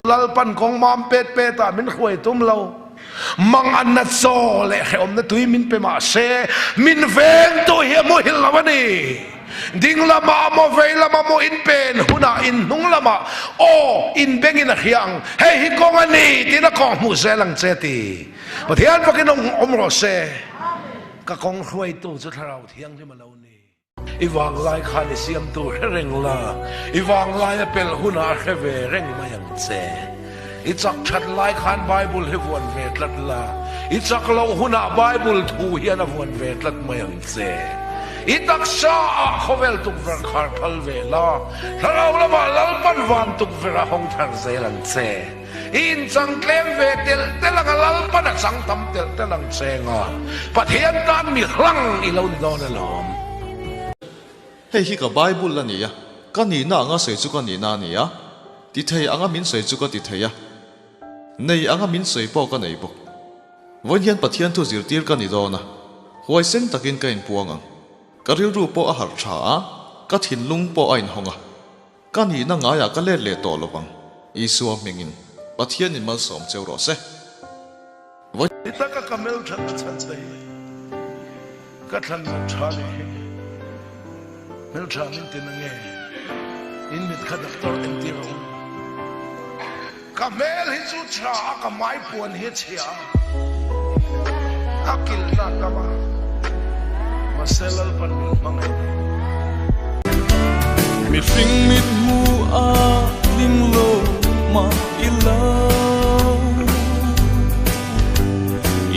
Lalpan kawng mam pet pet ah min hruai tum lo. Mang an na chaw leh hrehawmna tui min pe mah se, min vengtu hi a muhil lo a ni. Ding lamah maw vei lamah maw in pen hunah in hnung lamah aw in bengin a hria ang, hei hi kawng a ni tiin a kawng hmuh zel ang che ti. Pathian fakin awm rawh se. Ka kawng hruaitu chu Thlarau Thianghlim a lo ni. I vanglai khan i siamtu hre reng la, i vanglai a pelh hunah a hre ve reng mai ang che. I chak that lai khan Bible hi vuan ve tlat la, i chak loh hunah Bible thu hian a vuan ve tlat mai ang che. I taksa ah khawvel tukverh khar phal ve la, thlarau lamah Lalpan van tukverh a hawng thar zel ang che. I inchang tlem ve telh telh ang a, Lalpan a chang tam telh telh ang che nga, Pathian tan mi hlang i lo ni dawn alawm. Hei hi ka Bible a ni a, ka nihna anga sawi chu ka nihna a ni a, ti thei anga min sawi chu ka ti thei a, nei anga min sawi pawh ka nei bawk. Vawiin hian Pathian thu zirtir ka ni dawn a, huaisen takin ka inpuang ang. Ka rilru pawh a harh tha a, ka thinlung pawh a inhawng a. Ka nihna ngaiah ka let leh tawh lo vang. Isua hmingin Pathianin malsawm cheu rawh se. Ni taka ka mel that na chhan che hi ka thlan loh tha leh hi hmel tha min ti na nge in mit kha doctor entir a awm ka hmel hi chu tha a ka mai puan hi a chhia a a kilh na tam a mahse Lalpan min hmangaih ni. Mihring mit hmu a tling lo mah ila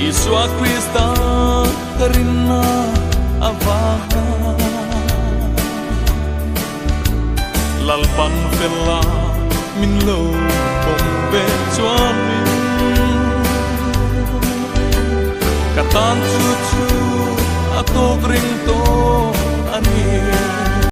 Isua Krista ka rinna avanga Lalpan fela min lo pawm ve chuanin ka tan chu chu a tawk ring.